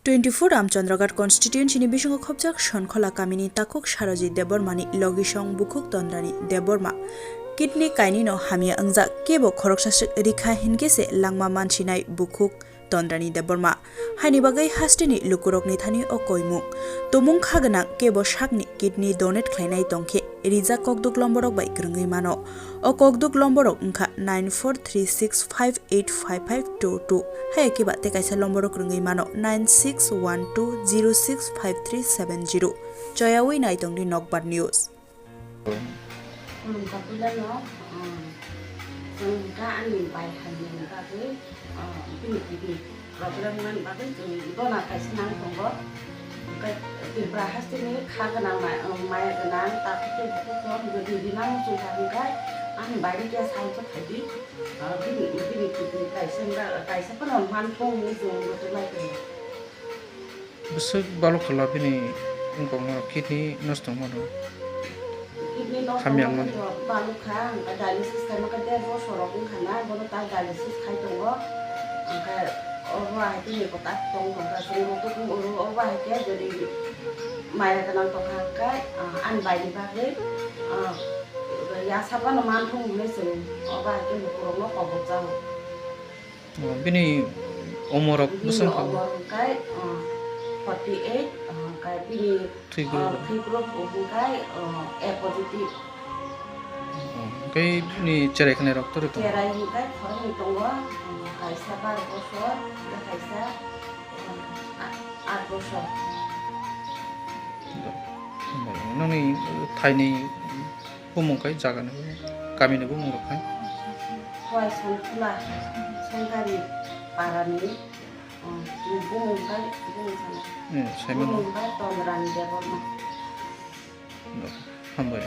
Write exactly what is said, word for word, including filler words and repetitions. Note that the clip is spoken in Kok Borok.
Twenty-four Ramchandraghat constituency ni bisingo khopjak Sonkhola kamini takhuk Sarojit Debbarma ni logisong bukhuk Tondrani Debbarma kidney kainwi no hamya wngjak, kebo khoroksa swk rikha hinkhe se langma mansinai bukhuk Tondrani Debbarma. Haini bagwi hasteni lukurokni thani o koimung. Tumung kha gwnang kebo sakni kidney donate khlainai tongkhe rijak kokduk lomborok bai kwrwngwi mano. O kokduk lomborok wngkha nine four three six five eight five five two two. Haiya keba tei kaisa lomborok kwrwngwi mano nine six one two zero six five three seven zero. Choyawi naitongdi Nokbar News. Khulumkha puilano, um, chwng hwnkha ani bai hamyani bagwi, um, bini kidney problem wngmani bagwi chwng dona kaisa nang tongo. Hwnkhe Tripura hasteni kha gwnang, ma-, um, maya gwnang, takhuk tei bukhuk tong, jodi rinang muchung kha hwnkhe ani bai rikya sal khe phaidi, uh, bini, bini kidney kaisa wngkha, kaisa phano manthung hinwi chwng muchung lai tongo. Bwswk balok khala bini wngkokno kidney nosto wngmano. Kidney nosto hamya wngmani wngmani to balok kha, hwnkhe dialysis khaima khe der bosor rok wngkha na, bono tai dialysis khai tongo. Hwnkhe obo hai khe ni kwtal tong tongkha, chwng rw tukhum oro, obo hai khe jodi maya gwnang tongkha hwnkhe, ah, ani baini bagwi, ah, ya saphano manthung hwnwi chwng obo hai khe lukurokno kobokjago. Oh, bini umorok bini bwswk kha? Umor hwnkhe, uh, forty eight, uh, hwnkhe bini, thwi group, uh, thwi group hwnkhe, uh, A positive. Oh, hwnkhe bini cherai khwnairok toroi tongo? Cherai hwnkhe khoroknwi tongo, uh, kaisa bar bosor, tei kaisa, uh, a-, aat bosor. Hambai, nini thaini bumung kai jaga ni bumung, kami ni bumung rok kai? Khowai Songkhula, Sengkari para ni, um, bumung kai, bumung sana. Hmm, Simon. Bumung kai Tondrani Debbarma. Hambai.